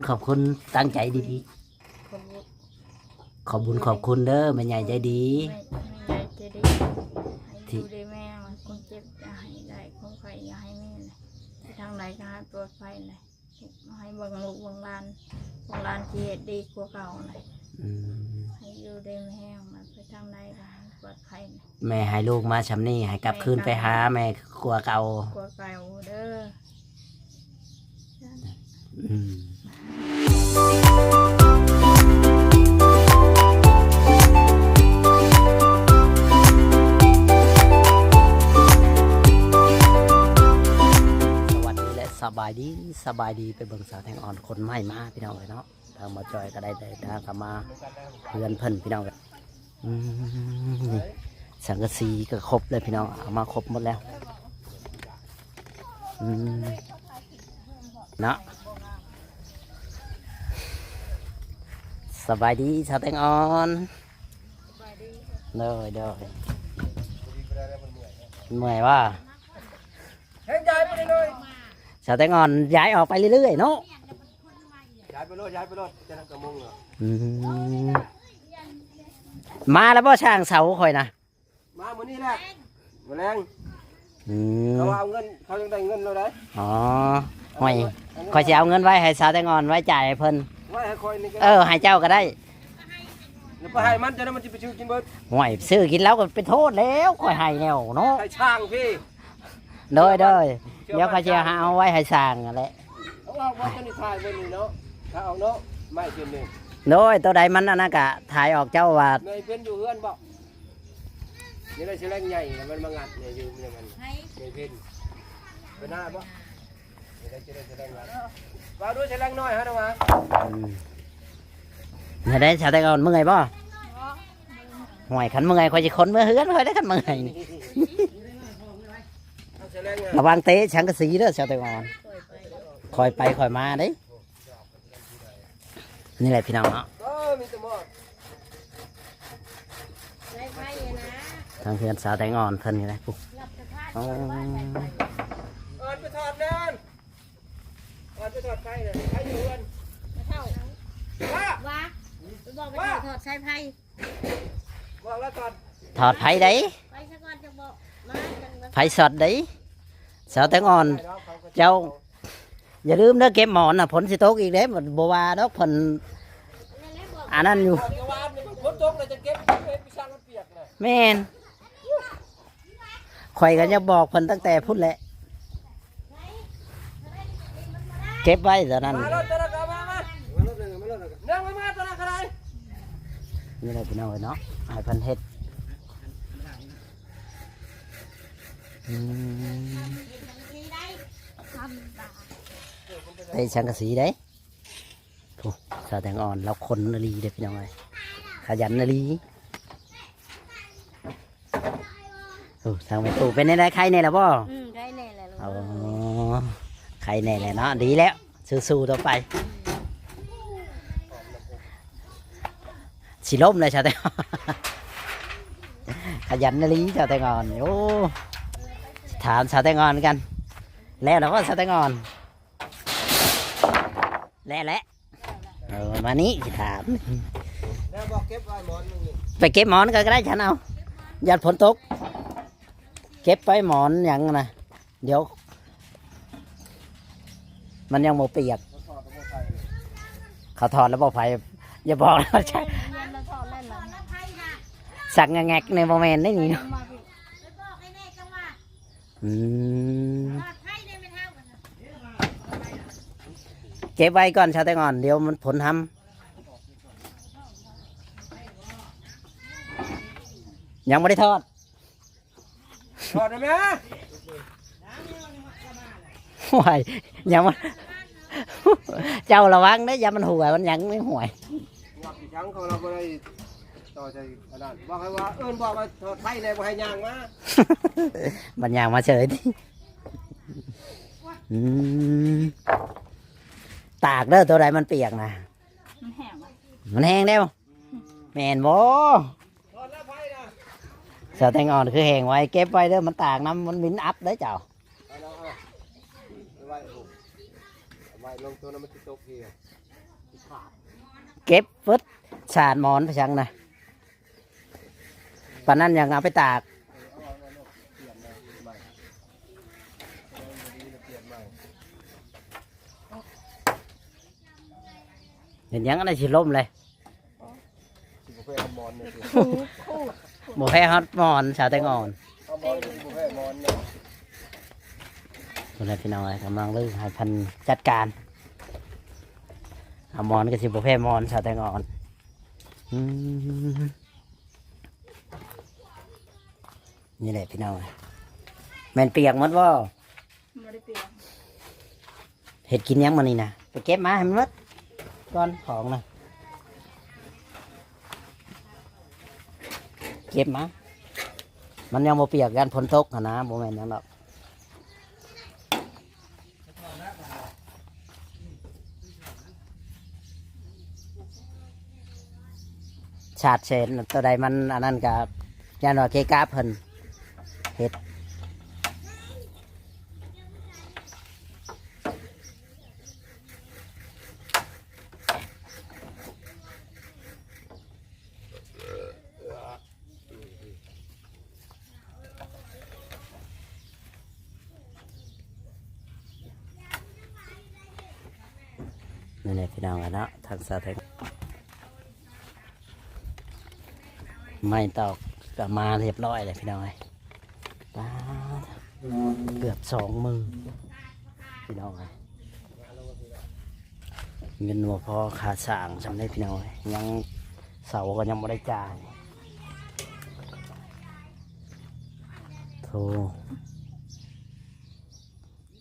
ຂອບຄຸນ ຕັ້ງໃຈດີໆ. ຂອບ ຂອບບຸນຂອບຄຸນເດີ ແມ່ໃຫຍ່ໃຈດີ. ແມ່ ແມ່ໃຫຍ່ໃຈດີ ໃຫ້ຢູ່ດີມີແຮງ ຄົນເຈັບຢ່າໃຫ້ໄດ້ ຄົນໄຂ້ຢ່າໃຫ້ມີ ໄປທາງໃດກໍໃຫ້ປອດໄພແຫຼະ ໃຫ້ເບິ່ງລູກເບິ່ງຫຼານ ເບິ່ງຫຼານຊິເຮັດດີກວ່າເກົ່າແຫຼະ. ອືມ ໃຫ້ຢູ່ດີມີແຮງ ໄປທາງໃດກໍໃຫ້ປອດໄພແຫຼະ. ແມ່ໃຫ້ລູກມາຊ່ຳນີ້ ໃຫ້ກັບຄືນໄປຫາແມ່ກວ່າເກົ່າ ກວ່າເກົ່າເດີ. ອືມ ສະຫວັດດີ ແລະ ສະບາຍດີ ສະບາຍດີ. ໄປເບິ່ງສາວແຕງອ່ອນຄົນໃໝ່ມາ ພີ່ນ້ອງເອີຍເນາະ. ທາງບ່າວຈ້ອຍກໍໄດ້ເດີນທາງເຂົ້າມາເຮືອນເພິ່ນ ພີ່ນ້ອງ. ອືມ ນີ້ ສັງກະສີກໍຄົບແລ້ວ ພີ່ນ້ອງ ເອົາມາຄົບໝົດແລ້ວ. ອືມ ເນາະ ສະບາຍດີ ສາວແຕງອ່ອນ. ໂດຍ ໂດຍ ເມື່ອຍບໍ່? ເຮັດຍ້າຍໄປເລີຍ ສາວແຕງອ່ອນຍ້າຍອອກໄປເລື້ອຍໆເນາະ. ຍ້າຍໄປໂລດ ຍ້າຍໄປໂລດ ຈະນັ່ງກະມົງເນາະ. ອືມ ມາແລ້ວບໍ່ ຊ່າງເສົາຂ້ອຍນະ? ມາມື້ນີ້ແຫຼະ ມື້ແລງ. ອືມ ເຂົາວ່າເອົາເງິນ ເຂົາຢາກໄດ້ເງິນແລ້ວໃດ໋. ອໍ ຫ້ອຍ ຂ້ອຍຊິເອົາເງິນໄວ້ໃຫ້ສາວແຕງອ່ອນ ໄວ້ຈ່າຍໃຫ້ເພິ່ນ. ໄວ້ໃຫ້ຂ້ອຍນີ້ກໍ ເອີ ໃຫ້ເຈົ້າກໍໄດ້. ຢ່າໄປໃຫ້ມັນ ຈະນັ້ນມັນຊິໄປຊື້ກິນເບິດ. ຫ້ວຍ ຊື້ກິນແລ້ວກໍເປັນໂທດແລ້ວ ຂ້ອຍໃຫ້ແລ້ວເນາະ ໃຫ້ຊ່າງພີ້. ໂດຍ ໂດຍ ດຽວຂ້ອຍຊິຫາເອົາໄວ້ໃຫ້ຊ່າງຫັ້ນແຫຼະ. ເອົາ ເອົາ ເອົາຕົວນີ້ຖ່າຍເບິ່ງນີ້ເນາະ ຖ້າເອົາເນາະ ໄມ້ເສັ້ນນີ້. ໂດຍ ໂຕໃດມັນອັນນັ້ນກະຖ່າຍອອກ ເຈົ້າວ່າ. ແມ່ເພິ່ນຢູ່ເຮືອນບໍ່? ນີ້ໄດ້ສະແລງໃຫຍ່ ມັນມາງັດນີ້ຢູ່ ນີ້ມັນ ໃຫ້ ແມ່ເພິ່ນ ເປັນໜ້າບໍ່? ນີ້ໄດ້ ຈະໄດ້ສະແລງໃຫຍ່ ວ່າດູສະແລງນ້ອຍຫານະວ່າ. ອືມ ແນວໃດ ສາວແຕງອ່ອນ ເມື່ອຍບໍ່? ຫ້ວຍ ຄັນເມື່ອຍຂ້ອຍຊິຂົນເມືອເຮືອນຂ້ອຍໄດ້ ຄັນເມື່ອຍນີ້. ລະວັງເຕະສັງກະສີເດີ ສາວແຕງອ່ອນ ຄ່ອຍໄປຄ່ອຍມາເດ້. ນີ້ແຫຼະພີ່ນ້ອງເນາະ ໃຊ້ໄຟນະ ທາງເຮືອນສາວແຕງອ່ອນເພິ່ນນີ້ແຫຼະ. ໂອ້ ເອີ້ນໄປຖອດແດ່ ເອີ້ນໄປຖອດໄຟນະ ໄຟຢູ່ເຮືອນ ເຖົ້າ ວ່າ ວ່າ ໄປບອກໄປຖອດ ຖອດສາຍໄຟ. ຖອດໄຟໃດ໋ ໄຟຊະກ່ອນຈັ່ງບອກມາ ໄຟຊັອດໃດ໋ ສາວແຕງອ່ອນ. ເຈົ້າຢ່າລືມເດີ ເກັບໝອນນະ ຝົນຊິຕົກອີກເດ້ ບໍ່ວ່າດອກ ເພິ່ນອັນນັ້ນຢູ່. ຝົນຕົກແລ້ວຈະເກັບ ເຮັດວິຊາມັນປຽກນະ. ແມ່ນ. ຂ້ອຍກໍຢາກບອກເພິ່ນຕັ້ງແຕ່ພຸ້ນແຫຼະ ເກັບໄວ້ຕອນນັ້ນ. ມາໂລດ ຕະລະກະມາ ມາ ມາໂລດ ມາໂລດ ມາ ມາ ມາ ຕະລະກະໄດ. ນີ້ແຫຼະພີ່ນ້ອງເອີຍເນາະ ໃຫ້ເພິ່ນເຮັດ. ອືມ ເຕະສັງກະສີເດ້. ໂອ້ ສາວແຕງອ່ອນລາວຂົນອີ່ຫຼີເດ້ພີ່ນ້ອງເອີຍ ຂະຫຍັນອີ່ຫຼີ. ໂອ້ ທາງແມ່ຕູ້ເປັນແນວໃດ ໄຄແດ່ແລ້ວບໍ່? ອືມ ໄຄແດ່ແລ້ວລູກ. ອໍ ໄຄແດ່ແລ້ວເນາະ ດີແລ້ວ ສູ້ໆຕໍ່ໄປ. ຊິລົ້ມແລ້ວສາວແຕງ ຂະຫຍັນອີ່ຫຼີສາວແຕງອ່ອນ. ໂອ້ ຖາມສາວແຕງອ່ອນກັນ ແລ້ວແລ້ວບໍ່ສາວແຕງອ່ອນ? ແລ້ວແຫຼະ. ເອີ ມານີ້ຊິຖາມ ແລ້ວບໍ່ເກັບໄວ້ໝອນໜຶ່ງນີ້ ໄປເກັບໝອນກໍໄດ້ ຊັ້ນເອົາ ຢ້ານຝົນຕົກ ເກັບໄວ້ໝອນຫຍັງນະ ດຽວມັນຍັງບໍ່ປຽກ. ເຂົາຖອດແລ້ວບໍ່ໄຜ ຢ່າບອກນະ ສັກແງກໆ ນີ້ບໍ່ແມ່ນໄດ໋ນີ້ເນາະ. ອືມ ເກັບໄວ້ກ່ອນຊາວແຕງອ່ອນ ດຽວມັນຝົນຮຳ. ຍັງບໍ່ໄດ້ຖອດ ຖອດໄດ້ແມ່. ໂອ້ຍ ຍັງບໍ່ ເຈົ້າລະວັງເດ້ ຢ່າມັນຫົວ ມັນຍັງໄມ່ຫົວ. ຫຍັງເຂົາລະບໍ່ໄດ້ຕໍ່ໃສ່ອັນນັ້ນ ບອກໃຫ້ວ່າ ເອີ້ນບອກວ່າຖອດໄຟແດ່ ບໍ່ໃຫ້ຍ່າງມາ ມັນຍ່າງມາເສີຍ. ອືມ ຕາກເດີ ໂຕໃດມັນປຽກນະ ມັນແຫ້ງ ມັນແຫ້ງແລ້ວ ແມ່ນບໍ່? ສາວແຕງອ່ອນຄືແຫ້ງໄວ ເກັບໄວ້ເດີ ມັນຕາກນຳ ມັນມິນອັບເດີເຈົ້າ. ໄວ້ ໄວ້ລົງຕົວນັ້ນມັນຊິຕົກອີກ. ເກັບເບິດ ສາດໝອນໄປສັງນະ ປານນັ້ນຍັງເອົາໄປຕາກ. ເຮັດຫຍັງອັນນັ້ນ ຊິລົ້ມເລີຍ. ຊິບໍ່ແພ້ຮອດໝອນເດ້. ບໍ່ແພ້ຮອດໝອນ ສາວແຕງອ່ອນ. ເອົາໝອນກໍຊິບໍ່ແພ້ໝອນເດ້. ພຸ້ນແຫຼະພີ່ນ້ອງເອີຍ ກຳລັງເລີຍໃຫ້ເພິ່ນຈັດການ. ເອົາໝອນກໍຊິບໍ່ແພ້ໝອນ ສາວແຕງອ່ອນ. ອືມ ນີ້ແຫຼະພີ່ນ້ອງເອີຍ ແມ່ນປຽກໝົດບໍ່? ບໍ່ໄດ້ປຽກ. ເຮັດກິນຫຍັງມື້ນີ້ນະ? ໄປເກັບມາໃຫ້ມັນໝົດກ່ອນຂອງນະ ເກັບມາ. ມັນຍັງບໍ່ປຽກ ຢ້ານຝົນຕົກຫັ້ນນະ ບໍ່ແມ່ນຫຍັງດອກ. ສາດເສນ ໂຕໃດມັນອັນນັ້ນກະ ຢ້ານວ່າເກະກະເພິ່ນເຮັດ. ນີ້ແຫຼະພີ່ນ້ອງເອີຍເນາະ ທາງສາວແຕງ ໄມ້ຕອກກໍມາຮຽບຮ້ອຍແລ້ວພີ່ນ້ອງເອີຍ. ປາດ ເກືອບສອງໝື່ນພີ່ນ້ອງເອີຍ. ເງິນບໍ່ພໍຄ່າສ້າງສ່ຳໃດພີ່ນ້ອງເອີຍ ຍັງ ເສົາກໍຍັງບໍ່ໄດ້ຈ່າຍ. ໂທ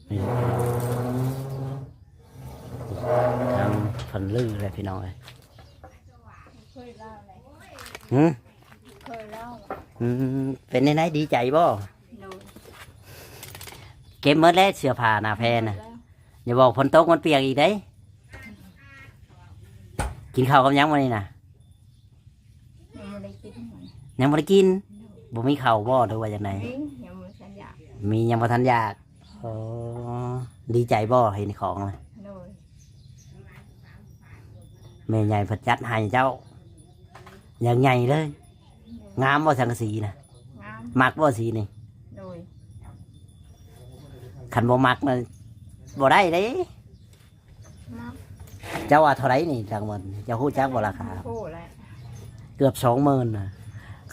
ນີ້ ທາງເພິ່ນລືແຫຼະພີ່ນ້ອງເອີຍ. ຫື? ເຄີຍເລົ່າ ອືມ ເປັນແນວໃດ ດີໃຈບໍ່? ໂດຍ. ເກັບໝົດແລ້ວ ເສື້ອຜ້າໜ້າແພນນະ. ຢ່າບອກຝົນຕົກມັນປຽກອີກເດ້. ກິນເຂົ້າກັບຫຍັງມື້ນີ້ນະ? ຍັງບໍ່ໄດ້ກິນ. ຍັງບໍ່ໄດ້ກິນ? ໂດຍ. ບໍ່ມີເຂົ້າບໍ່ ຫຼືວ່າຈັ່ງໃດ? ມີ ຍັງບໍ່ທັນຢາກ. ມີ ຍັງບໍ່ທັນຢາກ. ໂອ້ ດີໃຈບໍ່ເຫັນຂອງນະ? ໂດຍ. ແມ່ໃຫຍ່ເພິ່ນຈັດໃຫ້ເຈົ້າຢ່າງໃຫຍ່ເລີຍ. ໂດຍ. ງາມບໍ່ສັງກະສີນະ? ງາມ. ມັກບໍ່ສີນີ້? ໂດຍ. ຄັນບໍ່ມັກນະ ບໍ່ໄດ້ເດ້. ເຈົ້າວ່າເທົ່າໃດນີ້ທັງໝົດ ເຈົ້າຮູ້ຈັກບໍ່ລາຄາ? ຮູ້ແຫຼະ. ເກືອບສອງໝື່ນນະ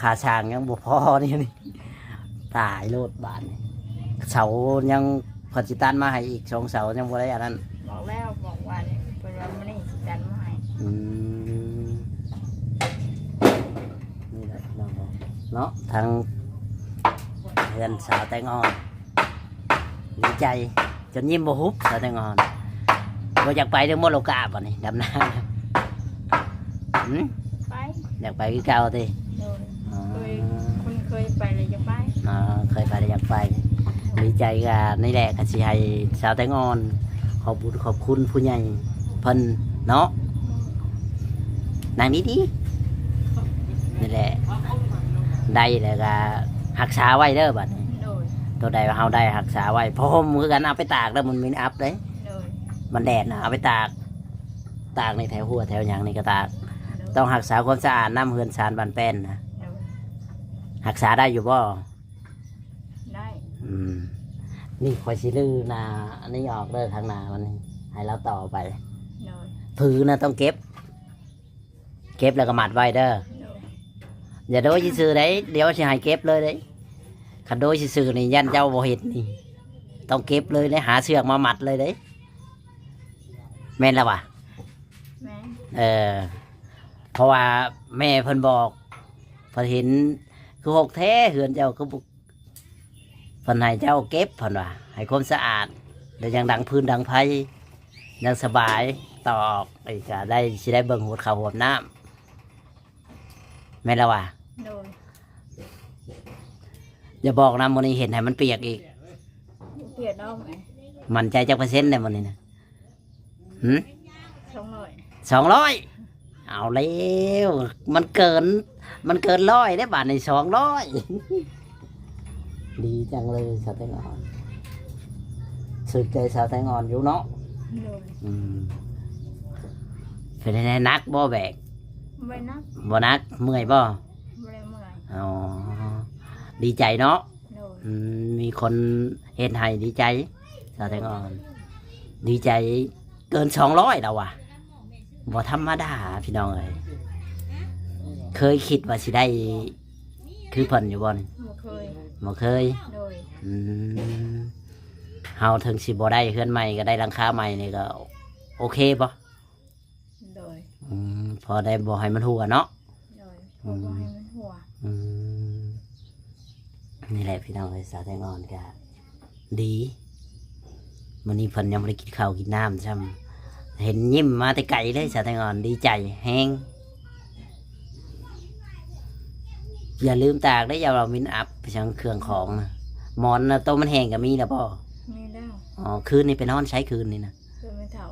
ຄ່າສ້າງຍັງບໍ່ພໍນີ້. ຕາຍໂລດບາດນີ້. ເສົາຍັງ ເພິ່ນຊິຕັດມາໃຫ້ອີກສອງເສົາ ຍັງບໍ່ໄດ້ອັນນັ້ນ. ບອກແລ້ວ ບອກວ່ານີ້ ເພິ່ນວ່າມື້ນີ້ຊິຕັດມາໃຫ້. ອືມ ນີ້ແຫຼະພີ່ນ້ອງເນາະ ທາງເຮືອນສາວແຕງອ່ອນ ດີໃຈ ຈົນຍິ້ມບໍ່ຫຸບ ສາວແຕງອ່ອນ. ບໍ່ຢາກໄປເດີ ບໍ່ໂລກາ ບັດນີ້ດຳນາ. ຫື? ໄປ. ຢາກໄປຄືເກົ່າຕິ? ໂດຍ. ອໍ ເຄີຍ ຄົນເຄີຍໄປແລ້ວຢາກໄປ. ອໍ ເຄີຍໄປແລ້ວຢາກໄປ. ດີໃຈກະນີ້ແຫຼະ ກະຊິໃຫ້ສາວແຕງອ່ອນ ຂອບບຸນຂອບຄຸນຜູ້ໃຫຍ່ເພິ່ນເນາະ. ນັ່ງດີໆ ນີ້ແຫຼະ ໄດ້ແລ້ວກະຮັກສາໄວ້ເດີບັດນີ້. ໂດຍ. ໂຕໃດວ່າເຮົາໄດ້ຮັກສາໄວ້ ຜ້າຫົ່ມຄືກັນ ເອົາໄປຕາກເດີ ມັນມີອັບເດ້. ໂດຍ. ມັນແດດນະ ເອົາໄປຕາກ ຕາກໃນແຖວຮົ້ວແຖວຫຍັງນີ້ກໍຕາກ. ໂດຍ. ຕ້ອງຮັກສາຄວາມສະອາດນຳ ເຮືອນຊານບ້ານແປ້ນນະ. ໂດຍ. ຮັກສາໄດ້ຢູ່ບໍ່? ໄດ້. ອືມ ນີ້ຂ້ອຍຊິຮື້ໜ້າອັນນີ້ອອກເດີ ທາງໜ້າມັນນີ້ ໃຫ້ລາວຕໍ່ໄປ. ໂດຍ. ຜືນະຕ້ອງເກັບ ເກັບແລ້ວກໍມັດໄວ້ເດີ. ໂດຍ. ຢ່າໂດຍຊື່ໆເດ້ ດຽວຊິໃຫ້ເກັບເລີຍເດ້. ຄັນໂດຍຊື່ໆນີ້ຢ້ານເຈົ້າບໍ່ເຮັດນີ້ ຕ້ອງເກັບເລີຍເດ້ ຫາເຊືອກມາມັດເລີຍເດ້. ແມ່ນລະຫວາ? ແມ່ນ. ເອີ ເພາະວ່າແມ່ເພິ່ນບອກ ເພິ່ນເຫັນຄືຮົກແທ້ເຮືອນເຈົ້າ ຄືບໍ່ ເພິ່ນໃຫ້ເຈົ້າເກັບ ເພິ່ນວ່າ ໃຫ້ຄວາມສະອາດ ແລ້ວຍັງດັງຟືນດັງໄຟ ຍັງສະບາຍ ຕອກອີກ ກະໄດ້ ຊິໄດ້ເບິ່ງຫວດເຂົ້າຫວດນ້ຳ. ແມ່ນລະຫວາ? ໂດຍ. ຢ່າບອກນະ ມື້ນີ້ເຮັດໃຫ້ມັນປຽກອີກ. ບໍ່ປຽກດອກ. ໝັ້ນໃຈຈັກເປີເຊັນແດ່ມື້ນີ້ນະ? ຫື? ສອງຮ້ອຍ. ສອງຮ້ອຍ? ເອົາແລ້ວ ມັນເກີນ ມັນເກີນຮ້ອຍເດ້ບາດນີ້ ສອງຮ້ອຍ. ດີຈັງເລີຍສາວແຕງອ່ອນ ຖືກໃຈສາວແຕງອ່ອນຢູ່ເນາະ. ໂດຍ. ອືມ ເປັນແນວໃດ ໜັກບໍ່ແບກ? ບໍ່ໜັກ. ບໍ່ໜັກ ເມື່ອຍບໍ່? ບໍ່ໄດ້ເມື່ອຍ. ອໍ ດີໃຈເນາະ. ໂດຍ. ອືມ ມີຄົນເຮັດໃຫ້ດີໃຈ ສາວແຕງອ່ອນ ດີໃຈເກີນສອງຮ້ອຍແລ້ວວ່າ ບໍ່ທຳມະດາພີ່ນ້ອງເອີຍ. ເຄີຍຄິດວ່າຊິໄດ້ຄືເພິ່ນຢູ່ບໍ່ນີ້? ບໍ່ເຄີຍ. ບໍ່ເຄີຍ. ໂດຍ. ອືມ ເຮົາເຖິງຊິບໍ່ໄດ້ເຮືອນໃໝ່ ກໍໄດ້ຫຼັງຄາໃໝ່ນີ້ກໍໂອເຄບໍ່? ໂດຍ. ອືມ ພໍໄດ້ບໍ່ໃຫ້ມັນຮົ່ວເນາະ. ໂດຍ. ອືມ ພໍບໍ່ໃຫ້ມັນຮົ່ວ. ອືມ ນີ້ແຫຼະພີ່ນ້ອງເອີຍ ສາວແຕງອ່ອນກະດີ ມື້ນີ້ເພິ່ນຍັງບໍ່ໄດ້ກິນເຂົ້າກິນນ້ຳຊ້ຳ ເຫັນຍິ້ມມາແຕ່ໄກເລີຍ ສາວແຕງອ່ອນ ດີໃຈແຮງ. ຢ່າລືມຕາກເດີ້ ຢ່າວ່າມິນອັບໄປສັງເຄື່ອງຂອງນະ. ໝອນນະ ໂຕມັນແຫ້ງກໍມີແລ້ວບໍ່? ມີແລ້ວ. ອໍ ຄືນນີ້ໄປນອນໃສ ຄືນນີ້ນະ? ຄືນແມ່ເຖົ້າ.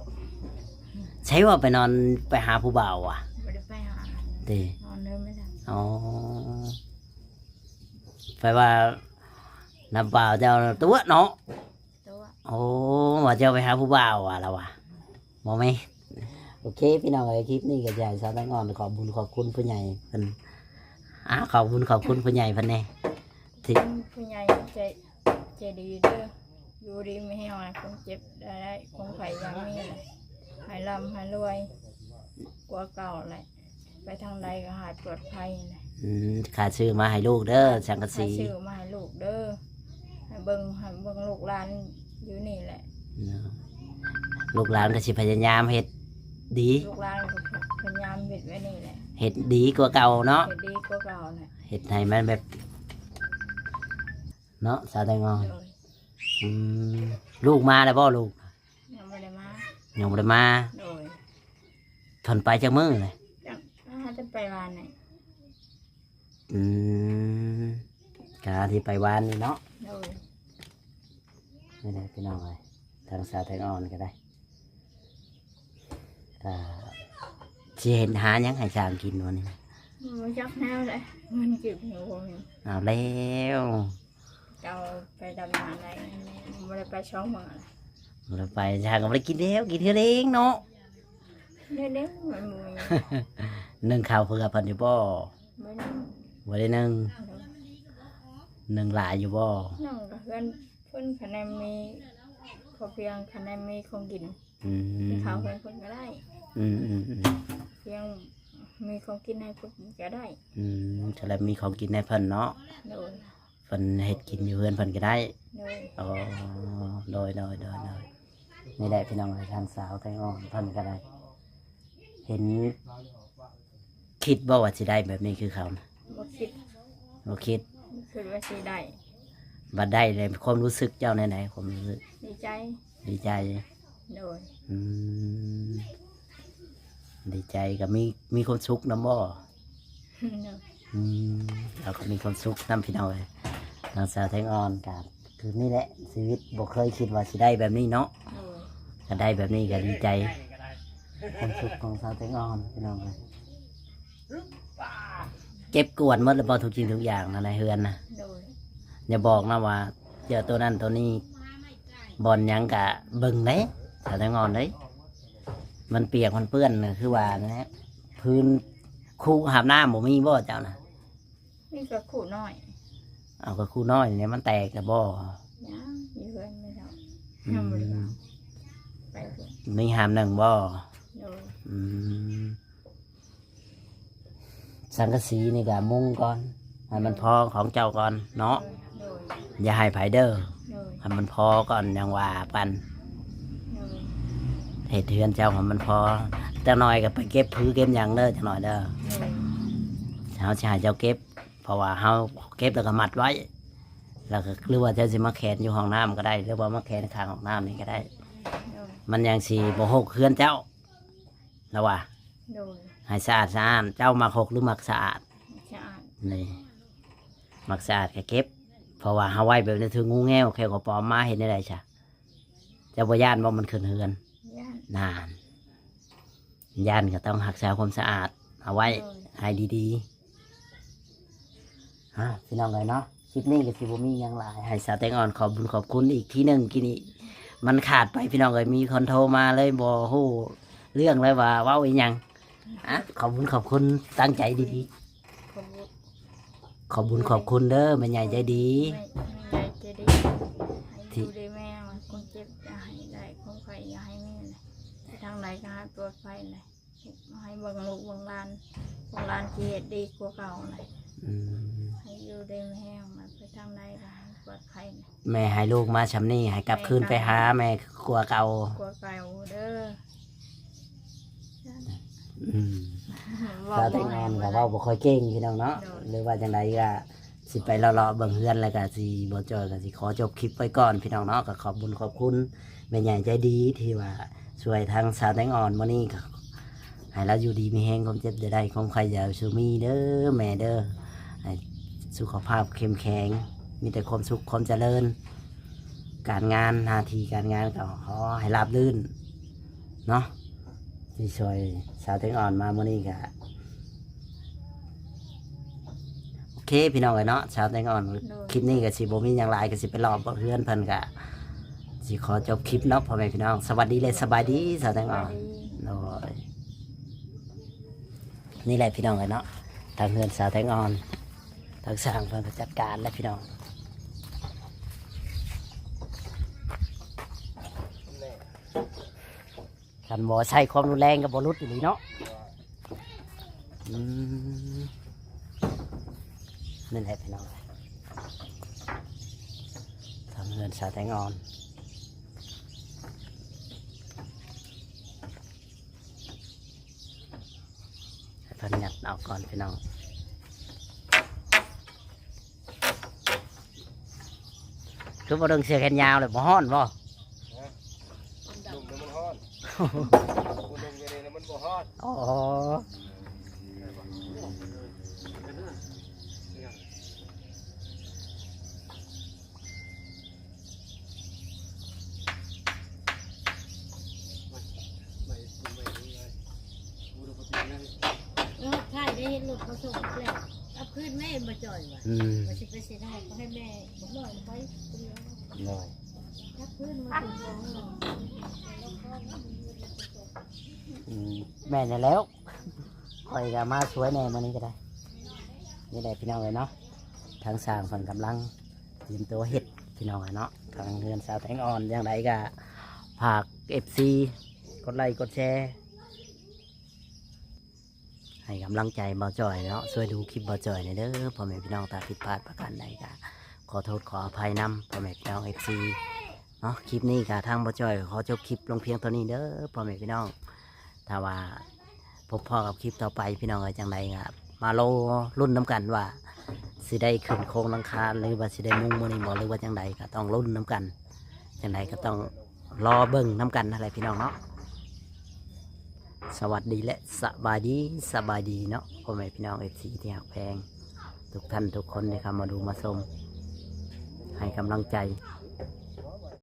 ໃສວ່າໄປນອນ ໄປຫາຜູ້ບ່າວຫວາ? ບໍ່ໄດ້ໄປຫາ. ຕິ? ນອນເດີແມ່ເຖົ້າ. ອໍ ແປວ່ານ້ຳບ່າວເຈົ້າຕົວະເນາະ? ຕົວະ. ໂອ້ ວ່າເຈົ້າໄປຫາຜູ້ບ່າວຫວາລະຫວາ? ບໍ່ແມ່ນ. ໂອເຄ ພີ່ນ້ອງເອີຍ ຄລິບນີ້ກໍຢາກໃຫ້ສາວແຕງອ່ອນຂອບບຸນຂອບຄຸນຜູ້ໃຫຍ່ເພິ່ນ. ອາ ຂອບບຸນຂອບຄຸນຜູ້ໃຫຍ່ເພິ່ນແດ່ ທີ່ ຂອບຄຸນຜູ້ໃຫຍ່ໃຈ ໃຈດີເດີ ຢູ່ດີມີແຮງ ຄວາມເຈັບໄດ້ ຄວາມໄຂ້ຢ່າມີ ໃຫ້ລ່ຳໃຫ້ລວຍກວ່າເກົ່າແຫຼະ ໄປທາງໃດກໍໃຫ້ປອດໄພແຫຼະ. ອືມ ຂ້າຊື້ມາໃຫ້ລູກເດີ ສັງກະສີ ຂ້າຊື້ມາໃຫ້ລູກເດີ ໃຫ້ເບິ່ງ ໃຫ້ເບິ່ງລູກຫຼານຢູ່ນີ້ແຫຼະ. ເນາະ ລູກຫຼານກໍຊິພະຍາຍາມເຮັດດີ ລູກຫຼານກໍພະຍາຍາມເຮັດແບບນີ້ແຫຼະ ເຮັດດີກວ່າເກົ່າເນາະ ເຮັດດີກວ່າເກົ່າແຫຼະ ເຮັດໃຫ້ມັນແບບ ເນາະ ສາວແຕງອ່ອນ. ໂດຍ. ອືມ ລູກມາແລ້ວບໍ່? ລູກຍັງບໍ່ໄດ້ມາ. ຍັງບໍ່ໄດ້ມາ. ໂດຍ. ເພິ່ນໄປຈັກມື້ແລ້ວ? ຈັກ ຫາແຕ່ໄປວານນີ້. ອືມ ກະທີ່ໄປວານນີ້ເນາະ. ໂດຍ. ນີ້ແຫຼະພີ່ນ້ອງເອີຍ ທາງສາວແຕງອ່ອນກໍໄດ້ ກໍຊິເຮັດຫາຫຍັງໃຫ້ຊ່າງກິນວັນນີ້? ບໍ່ຈັກແນວໃດ ເງິນກີບກໍບໍ່ມີ. ເອົາແລ້ວ ເຈົ້າໄປດຳນາໄດ້ ບໍ່ໄດ້ໄປສອງມື້ລະ ບໍ່ໄດ້ໄປ ຊ່າງກໍບໍ່ໄດ້ກິນແລ້ວ ກິນເທື່ອເອງເນາະ. ເຮັດເດ້ ມັນບໍ່ມີ ໜຶ້ງເຂົ້າເພື່ອເພິ່ນຢູ່ບໍ່? ບໍ່ໄດ້ ບໍ່ໄດ້ໜຶ້ງ. ໂດຍ. ໜຶ້ງຫຼາຍຢູ່ບໍ່? ໜຶ້ງກໍເຮືອນເພິ່ນ ຄັນແມ່ນມີພໍພຽງ ຄັນແມ່ນມີຂອງກິນ. ອືມ ໄປເຂົ້າເຮືອນເພິ່ນກໍໄດ້. ອືມໆໆ ພຽງມີຂອງກິນໃຫ້ເພິ່ນກໍໄດ້. ອືມ ຖ້າແລ້ວມີຂອງກິນໃຫ້ເພິ່ນເນາະ. ໂດຍ. ເພິ່ນເຮັດກິນຢູ່ເຮືອນເພິ່ນກໍໄດ້. ໂດຍ. ອໍ ໂດຍໆໆໆ ນີ້ແຫຼະພີ່ນ້ອງເອີຍ ທາງສາວແຕງອ່ອນເພິ່ນກໍໄດ້ ເຫັນ ຄິດບໍ່ວ່າຊິໄດ້ແບບນີ້ຄືເຂົານະ? ບໍ່ຄິດ ບໍ່ຄິດ ບໍ່ຄິດວ່າຊິໄດ້. ບັດໄດ້ແລ້ວ ຄວາມຮູ້ສຶກເຈົ້າແນວໃດ? ຄວາມຮູ້ສຶກ ດີໃຈ ດີໃຈ. ໂດຍ. ອືມ ດີໃຈກໍມີ ມີຄວາມສຸກນຳບໍ່? ໂດຍ. ອືມ ເຮົາກໍມີຄວາມສຸກນຳ ພີ່ນ້ອງເອີຍ. ທາງສາວແຕງອ່ອນກໍຄືນີ້ແຫຼະ ຊີວິດບໍ່ເຄີຍຄິດວ່າຊິໄດ້ແບບນີ້ເນາະ. ໂດຍ. ກໍໄດ້ແບບນີ້ກໍດີໃຈ ຄວາມສຸກຂອງສາວແຕງອ່ອນ ພີ່ນ້ອງເອີຍ. ເກັບກວາດໝົດແລ້ວບໍ່ ທຸກສິ່ງທຸກຢ່າງນະ ໃນເຮືອນນະ? ໂດຍ. ຢ່າບອກນະວ່າເຈົ້າໂຕນັ້ນໂຕນີ້ ບ່ອນຫຍັງກະເບິ່ງເດ້ ສາວແຕງອ່ອນເດ້. ມັນປຽກມັນເປື້ອນ ຄືວ່ານັ້ນແຫຼະ ພື້ນ ຄຸຫາບນ້ຳບໍ່ມີບໍ່ເຈົ້ານະ? ມີແຕ່ຄຸນ້ອຍ. ເອົາ ກໍຄຸນ້ອຍນີ້ມັນແຕກແລ້ວບໍ່? ຍັງ ຢູ່ເຮືອນແມ່ເຖົ້າ. ອືມ ຍັງບໍ່ໄດ້ເອົາໄປເພິ່ນ. ມີຫາບໜຶ້ງບໍ່? ໂດຍ. ອືມ ສັງກະສີນີ້ກໍມຸງກ່ອນ ໃຫ້ມັນ ໂດຍ ພໍຂອງເຈົ້າກ່ອນເນາະ. ໂດຍ. ຢ່າໃຫ້ໃຜເດີ. ໂດຍ. ໃຫ້ມັນພໍກ່ອນ ຍັງວ່າກັນ. ໂດຍ. ເຮັດເຮືອນເຈົ້າໃຫ້ມັນພໍ ຈັກໜ່ອຍກໍໄປເກັບຜືເກັບຫຍັງເດີ ຈັກໜ່ອຍເດີ. ໂດຍ. ເຮົາຊິໃຫ້ເຈົ້າເກັບ ເພາະວ່າເຮົາເກັບແລ້ວກໍມັດໄວ້ ແລ້ວກໍ ຫຼືວ່າເຈົ້າຊິມາແຂວນຢູ່ຫ້ອງນ້ຳກໍໄດ້ ຫຼືວ່າມາແຂວນຂ້າງຫ້ອງນ້ຳນີ້ກໍໄດ້. ໂດຍ. ມັນຍັງຊິບໍ່ຮົກເຮືອນເຈົ້າ ລະວ່າ. ໂດຍ. ໃຫ້ສະອາດສະອ້ານ ເຈົ້າມັກຮົກຫຼືມັກສະອາດ? ສະອາດ. ນີ້ ມັກສະອາດກໍເກັບ ເພາະວ່າເຮົາໄວ້ແບບນີ້ຖືກງູແງວແຂ້ວກະປອມມາ ເຮັດແນວໃດຊະ? ເຈົ້າບໍ່ຢ້ານບໍ່ມັນຂຶ້ນເຮືອນ? ຢ້ານ. ນານ ຢ້ານກໍຕ້ອງຮັກສາຄວາມສະອາດເອົາໄວ້ ໂດຍ ໃຫ້ດີໆ. ອ່າ ພີ່ນ້ອງເອີຍເນາະ ຄລິບນີ້ກໍຊິບໍ່ມີຫຍັງຫຼາຍ ໃຫ້ສາວແຕງອ່ອນຂອບບຸນຂອບຄຸນອີກທີໜຶ່ງ. ກີ້ນີ້ມັນຂາດໄປ ພີ່ນ້ອງເອີຍ ມີຄົນໂທມາເລີຍ ບໍ່ຮູ້ ເລື່ອງເລີຍວ່າເວົ້າອີ່ຫຍັງ. ອ່ະ ຂອບບຸນຂອບຄຸນ ຕັ້ງໃຈດີໆ. ຂອບ ຂອບບຸນຂອບຄຸນເດີ ແມ່ໃຫຍ່ໃຈດີ. ແມ່ ແມ່ໃຫຍ່ໃຈດີ ໃຫ້ ທີ່ ຢູ່ດີມີແຮງ ຄົນເຈັບຢ່າໃຫ້ໄດ້ ຄົນໄຂ້ຢ່າໃຫ້ມີ ໄປທາງໃດກໍໃຫ້ປອດໄພນະ ໃຫ້ເບິ່ງລູກເບິ່ງຫຼານ ເບິ່ງຫຼານຊິເຮັດດີກວ່າເກົ່ານະ. ອືມ ໃຫ້ຢູ່ດີມີແຮງ ໄປທາງໃດກໍໃຫ້ປອດໄພນະ. ແມ່ໃຫ້ລູກມາຊ່ຳນີ້ ໃຫ້ກັບຄືນໄປຫາແມ່ກວ່າເກົ່າ ກວ່າເກົ່າເດີ. ອືມ ເວົ້າ ສາວແຕງອ່ອນກໍເວົ້າບໍ່ຄ່ອຍເກັ່ງພີ່ນ້ອງເນາະ ໂດຍ ຫຼືວ່າຈັ່ງໃດກໍຊິໄປເລາະໆເບິ່ງເຮືອນ ແລ້ວກໍຊິ ບໍ່ຈ່ອຍກໍຊິຂໍຈົບຄລິບໄວ້ກ່ອນພີ່ນ້ອງເນາະ. ກໍຂອບບຸນຂອບຄຸນແມ່ໃຫຍ່ໃຈດີທີ່ວ່າຊ່ວຍທາງສາວແຕງອ່ອນມື້ນີ້ ກໍໃຫ້ລາວຢູ່ດີມີແຮງ ຄວາມເຈັບຢ່າໄດ້ ຄວາມໄຂ້ຢ່າສູ່ມີເດີແມ່ເດີ. ໃຫ້ສຸຂະພາບເຂັ້ມແຂງ ມີແຕ່ຄວາມສຸກຄວາມຈະເລີນ ການງານ ໜ້າທີ່ການງານກໍຂໍໃຫ້ລາບລື່ນເນາະ ທີ່ຊ່ວຍສາວແຕງອ່ອນມາມື້ນີ້ກໍ ໂອເຄພີ່ນ້ອງເອີຍເນາະ ສາວແຕງອ່ອນ ໂດຍ ຄລິບນີ້ກໍຊິບໍ່ມີຫຍັງຫຼາຍ ກໍຊິໄປເລາະເບິ່ງເຮືອນເພິ່ນ ກໍຊິຂໍຈົບຄລິບເນາະ ພໍ່ແມ່ພີ່ນ້ອງ. ສະຫວັດດີ ແລະ ສະບາຍດີສາວແຕງອ່ອນ ສະບາຍດີ ໂດຍ. ນີ້ແຫຼະພີ່ນ້ອງເອີຍເນາະ ທາງເຮືອນສາວແຕງອ່ອນ ທາງຊ່າງເພິ່ນກໍຈັດການແລ້ວພີ່ນ້ອງ. ຄັນບໍ່ໃຊ້ຄວາມຮຸນແຮງກໍບໍ່ຫຼຸດອີ່ຫຼີເນາະ. ອືມ ນີ້ແຫຼະພີ່ນ້ອງ ທາງເຮືອນສາວແຕງອ່ອນ. ໃຫ້ເພິ່ນຍັດອອກກ່ອນພີ່ນ້ອງ. ຄືບໍ່ດຶງເສື້ອແຂນຍາວເລີຍ ບໍ່ຮ້ອນບໍ່? ຮະ? ນຸ່ງແລ້ວມັນຮ້ອນ ບໍ່ນຸ່ງແລ້ວມັນບໍ່ຮ້ອນ. ອໍ. ເນາະ ຖ່າຍໄດ້ເຫັນລົດເຂົາສົ່ງແລ້ວ ກັບຄືນແມ່ບໍ່ຈ່ອຍວ່າ ອືມ ວ່າຊິໄປເສຍດາຍ ກໍໃຫ້ແມ່ບັກນ້ອຍໄປຜູ້ດຽວ ໂດຍ ກັບຄືນມາເປັນຂອງເຮົາ. ອືມ ແມ່ນແລ້ວ ຂ້ອຍກໍມາຊ່ວຍແດ່ມື້ນີ້ກໍໄດ້. ນີ້ແຫຼະພີ່ນ້ອງເອີຍເນາະ ທາງຊ່າງເພິ່ນກຳລັງຕຽມຕົວເຮັດພີ່ນ້ອງເອີຍເນາະ ທາງເຮືອນສາວແຕງອ່ອນ. ຈັ່ງໃດກໍຝາກເອັຟຊີກົດໄລ້ກົດແຊ ໃຫ້ກຳລັງໃຈບ່າວຈ້ອຍເນາະ ຊ່ວຍດູຄລິບບ່າວຈ້ອຍແດ່ເດີ ພໍ່ແມ່ພີ່ນ້ອງ. ຖ້າຜິດພາດປະການໃດກໍຂໍໂທດຂໍອະໄພນຳ ພໍ່ແມ່ພີ່ນ້ອງເອັຟຊີ ເນາະ. ຄລິບນີ້ກໍທາງບ່າວຈ້ອຍຂໍຈົບຄລິບລົງພຽງເທົ່ານີ້ເດີ ພໍ່ແມ່ພີ່ນ້ອງ. ຖ້າວ່າພົບພໍ້ກັບຄລິບຕໍ່ໄປພີ່ນ້ອງເອີຍ ຈັ່ງໃດກໍມາລໍລຸ້ນນຳກັນວ່າຊິໄດ້ຂຶ້ນໂຄງຫຼັງຄາ ຫຼືວ່າຊິໄດ້ມຸງມື້ນີ້ບໍ່ ຫຼືວ່າຈັ່ງໃດ ກໍຕ້ອງລຸ້ນນຳກັນ. ຈັ່ງໃດກໍຕ້ອງລໍເບິ່ງນຳກັນຫັ້ນແຫຼະພີ່ນ້ອງເນາະ. ສະຫວັດດີ ແລະ ສະບາຍດີ ສະບາຍດີເນາະ ພໍ່ແມ່ພີ່ນ້ອງເອັຟຊີທີ່ຮັກແພງທຸກທ່ານທຸກຄົນທີ່ເຂົ້າມາດູມາຊົມ ໃຫ້ກຳລັງໃຈ